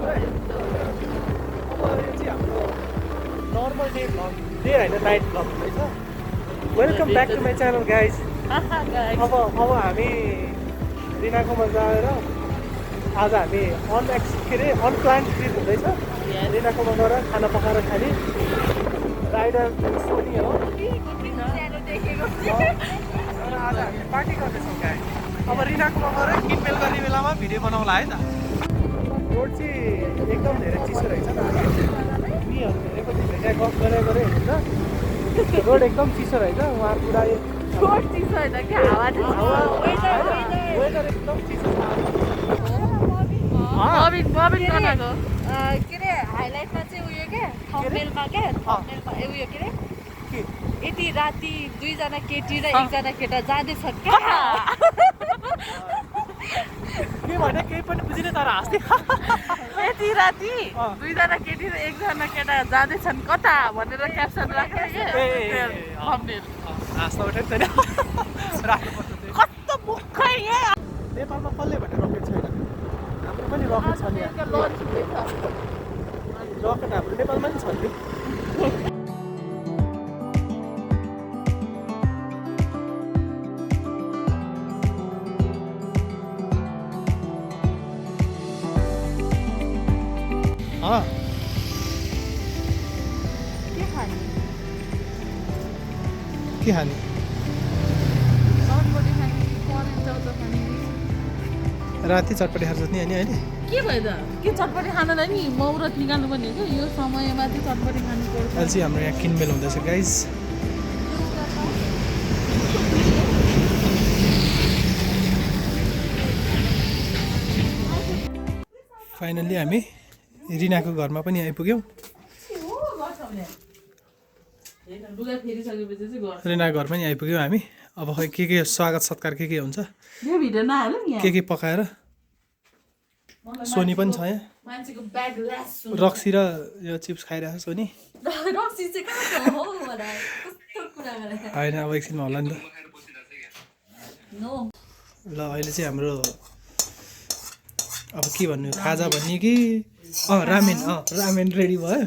चाहिँ हाम्रो normal day vlog day होइन नाइट भ्लग हुँदैछ welcome back to my channel guys अब हामी रिनाकोमा गएर आज हामी अनप्लान्ड ट्रिप हुँदैछ रिनाकोमा गएर खाना पकाएर खाने राइडर सोनी हो र आज हामी पार्टी गर्दैछौँ गाइज अब रिनाकोमा गएर किनमेल गर्ने बेलामा भिडियो बनाउला है त रोड चाहिँ एकदम धेरै चिसो रहेछ निहरू धेरै पनि धेरै गफ गरे हुन्छ रोड एकदम चिसो रहेछ उहाँ पुरा रोड चिसो होइन कि हावा वेदर एकदम चिसो छ बबिन बनाएको के अरे हाइलाइटमा चाहिँ उयो के थम्बनेलमा उयो के अरे यति राति दुईजना केटी र एकजना केटा जाँदैछन् क्या के भने केही पनि बुझिने तर हाँस्थे यति राति दुईजना केटी र एकजना केटा जाँदैछन् कता भनेर क्याप्सन राखेर के थम्बनेल हाँस्न उठेको छैन राख्नुपर्छ कस्तो मुखै नेपालमा कसले भने रकेट छैन हाम्रो पनि रकेट छ नि लन्च हुँदैछ रकेट हाम्रो नेपालमा पनि छ नि के खाने राति चटपटी खान्छ नि होइन अहिले के भयो त के चटपटी खाँदैन नि मौरत निकाल्नु पर्ने हो यो समयमा चाहिँ चटपटी खानु पर्छ अहिले चाहिँ हाम्रो यहाँ किनमेल हुँदैछ गाइज फाइनल्ली हामी रिनाको घरमा पनि आइपुग्यौँ रिनाको घर पनि आइपुग्यौँ हामी अब खै के स्वागत सत्कार के हुन्छ के पकाएर सोनी पनि छ यहाँ रक्सी र यो चिप्स खाइरहेको छ सोनी होइन अब एकछिनमा होला नि त ल अहिले चाहिँ हाम्रो अब के भन्नु खाजा भन्ने कि रामेन रेडी भयो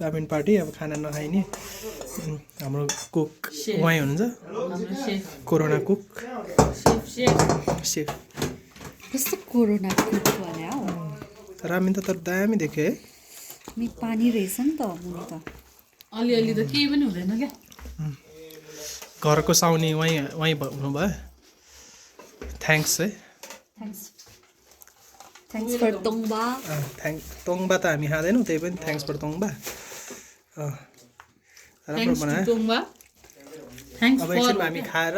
रामेन पार्टी अब खाना नखाइने हाम्रो कुक उहाँ हुनुहुन्छ कोरोना कुक सेफ कस्तो कोरोना कुक भने हौ रामेन त तर दामी देख्यो है नि पानी रहेछ नि त मुनि त अलिअलि त केही पनि हुँदैन क्या घरको साउनी उहीँ हुनुभयो थ्याङ्क्स है थ्याङ्क्स फर तोङबा तोङबा त हामी खाँदैनौँ त्यही पनि थ्याङ्क्स फर तोङबा राम्रो बनायो अब एकछिनमा हामी खाएर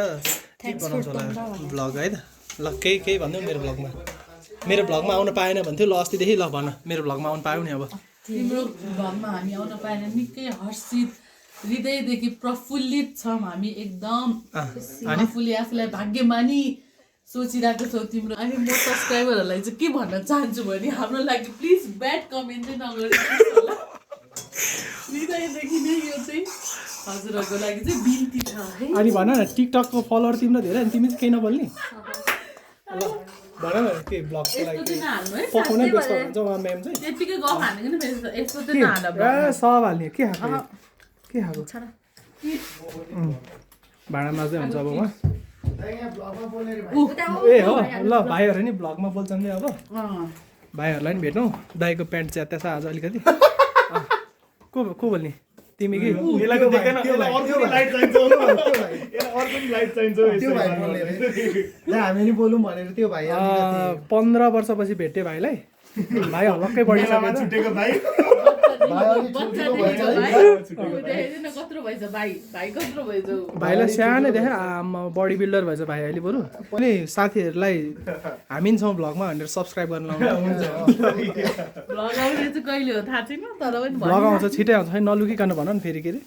के बनाउँछ होला भ्लग है त ल केही भन्नु मेरो भ्लगमा आउनु पाएन भन्थ्यो ल अस्तिदेखि ल भन मेरो भ्लगमा आउनु पायो नि अब तिम्रो भ्लगमा हामी आउन पाएन निकै हर्षित हृदयदेखि प्रफुल्लित छौँ हामी एकदम आफूलाई भाग्यमानी सोचिरहेको छौ तिम्रो अनि म सब्सक्राइबरहरूलाई चाहिँ के भन्न चाहन्छु भने हाम्रो लागि प्लिज ब्याड कमेन्ट चाहिँ नगरिदिनुहोस् होला हृदयदेखि नै यो चाहिँ हजुरहरूको लागि चाहिँ बिन्ती छ है अनि भन न टिकटकको फलोवर तिम्रो धेरै अनि तिमी चाहिँ केही नबोल्ने ल भन न के ब्लगको लागि पकाउनै व्यस्त हुनुहुन्छ उहाँ म्याम चाहिँ त्यतिकै गफ हानेको नि फेरि यस्तो चाहिँ नहाल्दा सब हाल्ने के खाएको भाँडामा चाहिँ हुन्छ अब उहाँ ए हो ल भाइहरू नि भ्लगमा बोल्छन् नि अब भाइहरूलाई नि भेटौँ दाइको प्यान्ट च्यात्या छ आज अलिकति को बोल्ने तिमी कि हामी नि बोलौँ भनेर त्यो भाइ 15 वर्षपछि भेट्यो भाइलाई भाइ हलक्कै बढिसकेको भाइलाई सानै देखेँ बडी बिल्डर भएछ भाइ अहिले बरु अनि साथीहरूलाई हामी पनि छौँ भ्लगमा भनेर सब्सक्राइब गर्न भ्लग आउँछ छिटै आउँछ है नलुकिकन भन न फेरि के अरे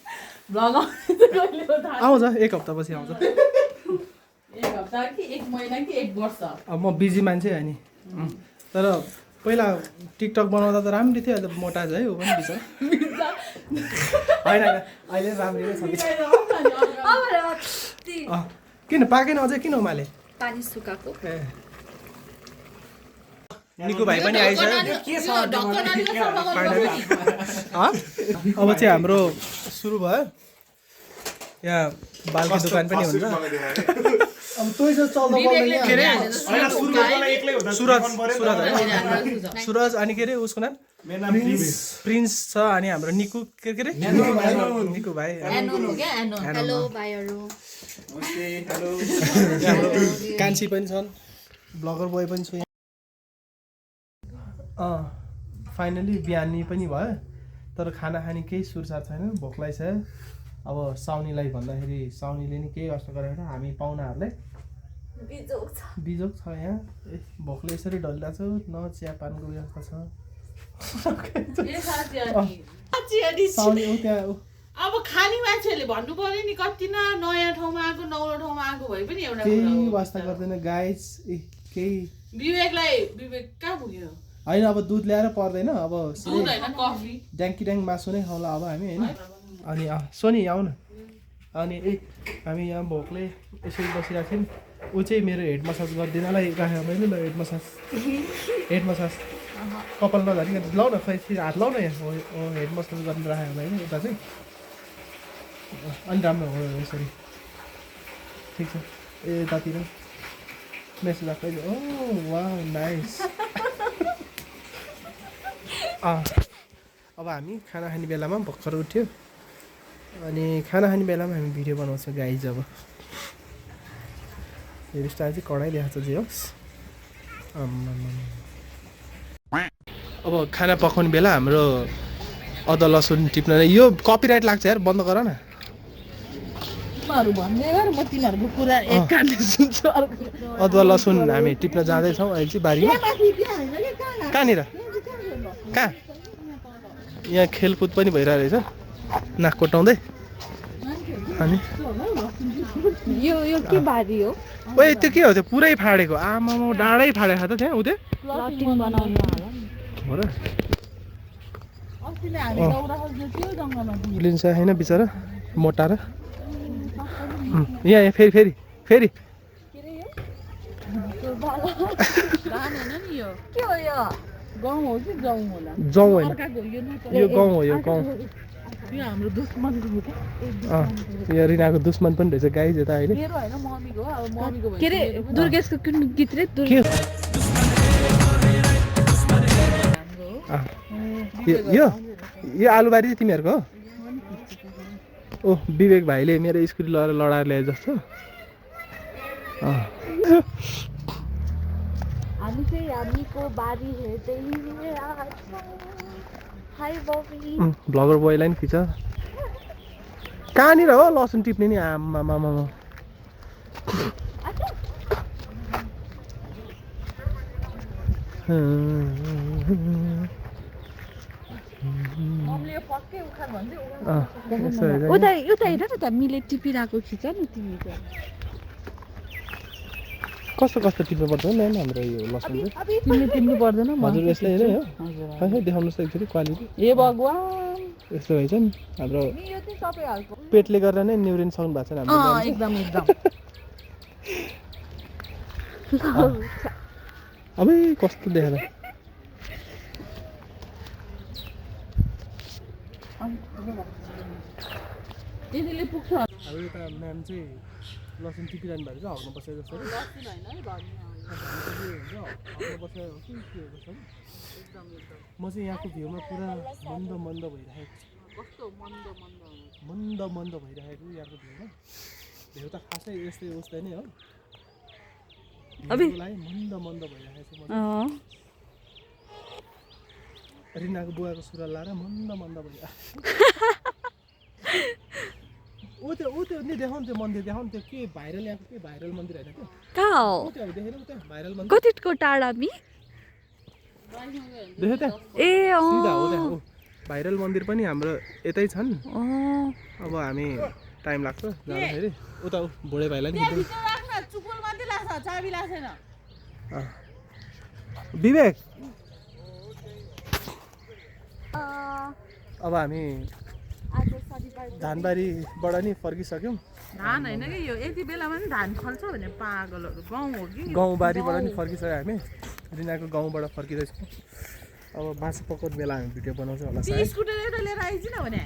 आउँछ एक हप्तापछि आउँछ अब म बिजी मान्छे हो नि तर पहिला टिकटक बनाउँदा त राम्रै थियो अहिले मोटा छ है ऊ पनि बिच होइन अहिले राम्रै छ किन पाकेन अझै किन उमाले पानी सुकाएको निकु भाइ पनि आइसक्यो के छ अब चाहिँ हाम्रो सुरु भयो यहाँ बालको दोकान पनि हुन्छ अब तै जस्तो चल्दा पर्दैन के अरे सुरज अनि के अरे उसको नाम प्रिन्स छ अनि हाम्रो निकु के अरे निकु भाइ हेलो भाइहरू कान्छी पनि छन् ब्लगर बोय पनि छ फाइनली बिहानी पनि भयो तर खाना खाने केही सुरसार छैन भोक लाग्छ अब साउनीलाई भन्दाखेरि साउनीले नि केही कष्ट गरेर हामी पाहुनाहरूले बिजोक छ यहाँ भोकले यसरी डलिरहेको छ न चिया पानको व्यवस्था छ साउनी त्यहाँ अब खाने मान्छेहरूले भन्नु पर्यो नि कति नयाँ ठाउँमा आएको नौलो ठाउँमा आएको भए पनि एउटा केही वास्ता गर्दैन गाइस केही विवेक कहाँ पुग्यो होइन अब दुध ल्याएर पर्दैन अब कफी ड्याङ्की मासु नै खाउँला अब हामी होइन अनि सोनी आऊ न अनि हामी यहाँ भोकले यसरी बसिरहेको थियौँ ऊ चाहिँ मेरो हेड मसाज गरिदिनलाई राखेँ मैले ल हेड मसाज कपाल नधरी लाउ न खै हात लाउ न यहाँ हेड मसाज गर्नु राखेँ होइन उता चाहिँ अनि राम्रो हो यसरी ठिक छ यतातिर मेसेज आएको ओ वा नाइस अब हामी खाना खाने बेलामा भर्खर उठ्यो अनि खाना खाने बेलामा हामी भिडियो बनाउँछौँ गाइज अब हेयरस्टाइल चाहिँ कडै देखाएको छ जे होस् अब खाना पकाउने बेला हाम्रो अदुवा लसुन टिप्न यो कपिराइट लाग्छ यार बन्द गर न अदुवा लसुन हामी टिप्न जाँदैछौँ अहिले चाहिँ बारीमा कहाँनिर कहाँ यहाँ खेलकुद पनि भइरहेको रहेछ नाक कोटाउँदै अनि यो के बारी हो ओए त्यो के हो त्यो पुरै फाडेको आमा डाँडै फाडेको त त्यहाँ उतै प्लटिङ बनाउनु हो र लिन्छ होइन बिचरा मोटा र यहाँ फेरि फेरि फेरि गाउँ हो कि जाउँ होला जाउँ होइन यो गाउँ हो यो गाउँ यो हाम्रो दुश्मनको हो यहाँ रिनाको दुश्मन पनि रहेछ गाई यता अहिले मेरो होइन मम्मीको हो अब मम्मीको के अरे दुर्गेशको गीत रे यो आलुबारी चाहिँ तिमीहरूको हो ओ विवेक भाइले मेरो स्कुटी लगेर लडाएर ल्याए जस्तो हामी चाहिँ हामीको बारी हेर्दै हाई बबी ब्लगर बोयलाई नि खिच कहाँनिर हो लसुन टिप्ने नि आमा मामा उता हेर न त मिले टिपिरहेको खिच न तिमी त कस्तो कस्तो टिप्नुपर्छ म्याम हाम्रो यो लसुन चाहिँ तिमीले तिर्नु पर्दैन हजुर यसलाई हेरे हो खै देखाउनुहोस् त एकचोटि क्वालिटी ए भगवान् यस्तो रहेछ नि हाम्रो यो चाहिँ सबैहरुको पेटले गर्दा नै निउरिन सक्नु भएको छ हाम्रो एकदम अबे कस्तो देखेर यतिले पुग्छ अब यो त म्याम चाहिँ लसुन टिपिरहनु भएको छ हग्नु बसेको जस्तो म चाहिँ यहाँको भ्यूमा पुरा मन्द मन्द भइरहेको मन्द मन्द भइरहेको यहाँको भ्यूमा भ्यू त खासै यस्तै उस्तै नै हो मन्द मन्द भइरहेको छ रिनाको बुवाको सुरुवाल लाएर मन्द मन्द भइरहेको ऊ त्यो नि देखाउनु त्यो मन्दिर देखाउनु त्यो के भाइरल यहाँको के भाइरल मन्दिर होइन त्यो कहाँ हो त्यो देखेन त्यो भाइरल मन्दिर कतिको टाढा मी देख्यो त्यहाँ ए सिधा हो त्यहाँ भाइरल मन्दिर पनि हाम्रो यतै छन् अब हामी टाइम लाग्छ जाँदाखेरि उता भोडे भाइलाई नि विवेक अब हामी धानबारीबाट नि फर्किसक्यौँ धान होइन कि यो यति बेलामा पनि धान फल्छ भने पागलहरू गाउँ हो कि गाउँबारीबाट नि फर्किसक्यो हामी रिनाको गाउँबाट फर्किँदैछु अब मासु पकाउने बेला हामी भिडियो बनाउँछ होला त्यो स्कुटर एउटा लिएर आइज न भने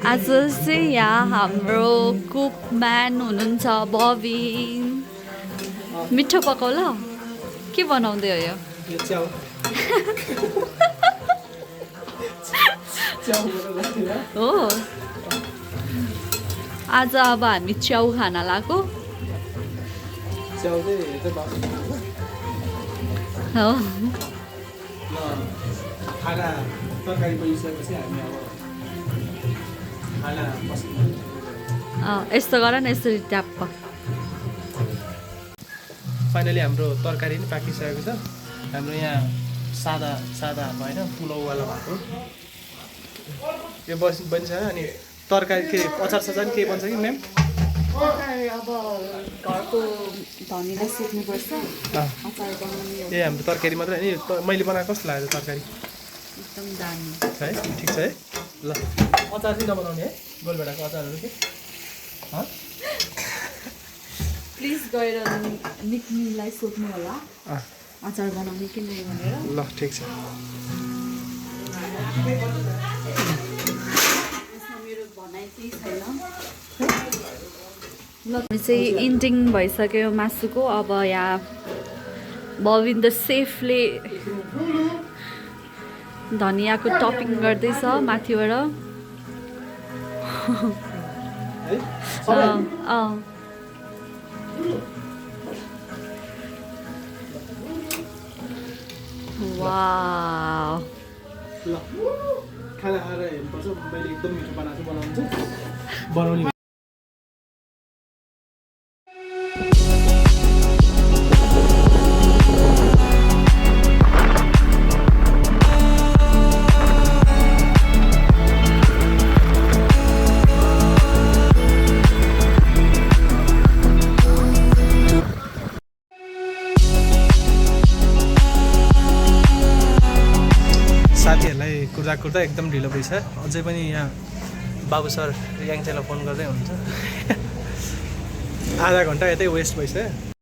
आज चाहिँ यहाँ हाम्रो कुकम्यान हुनुहुन्छ बबिन मिठो पकाउ ल के बनाउँदै हो यो यो च्याउ हो आज अब हामी च्याउ खान लाग्यो च्याउ चाहिँ हेर्दै बाँच्नु हो खाना तरकारी बनिसकेपछि हामी अब खाना पस्किन्छ यस्तो गर न यसरी ट्याप्प फाइनली हाम्रो तरकारी पनि पाकिसकेको छ हाम्रो यहाँ सादा सादा होइन पुलाउवाला भएको यो बनिसक्यो अनि तरकारी के अचार सचार के बन्छ कि म्याम अब घरको धनीलाई सोध्नुपर्छ अचार बनाउने ए हाम्रो तरकारी मात्रै नि मैले बनाएको कस्तो लाग्यो तरकारी एकदम दामी है ठिक छ है ल अचार चाहिँ नबनाउने है गोलभेडाको अचारहरू के प्लिज गएर निक्मीलाई सोध्नु होला अचार बनाउने कि नै भनेर ल ठिक छ मेरो भनाइ केही छैन ल चाहिँ इन्डिङ भइसक्यो मासुको अब यहाँ बबिन द सेफले धनियाँको टपिङ गर्दैछ माथिबाट वाउ ल खाना खाएर हेर्नुपर्छ मैले एकदम मिठो बनाएको बनाउने साथीहरूलाई कुर्दा एकदम ढिलो भइछ अझै पनि यहाँ बाबु सर याङचेलाई फोन गर्दै हुनुहुन्छ आधा घन्टा यतै वेस्ट भइसक्यो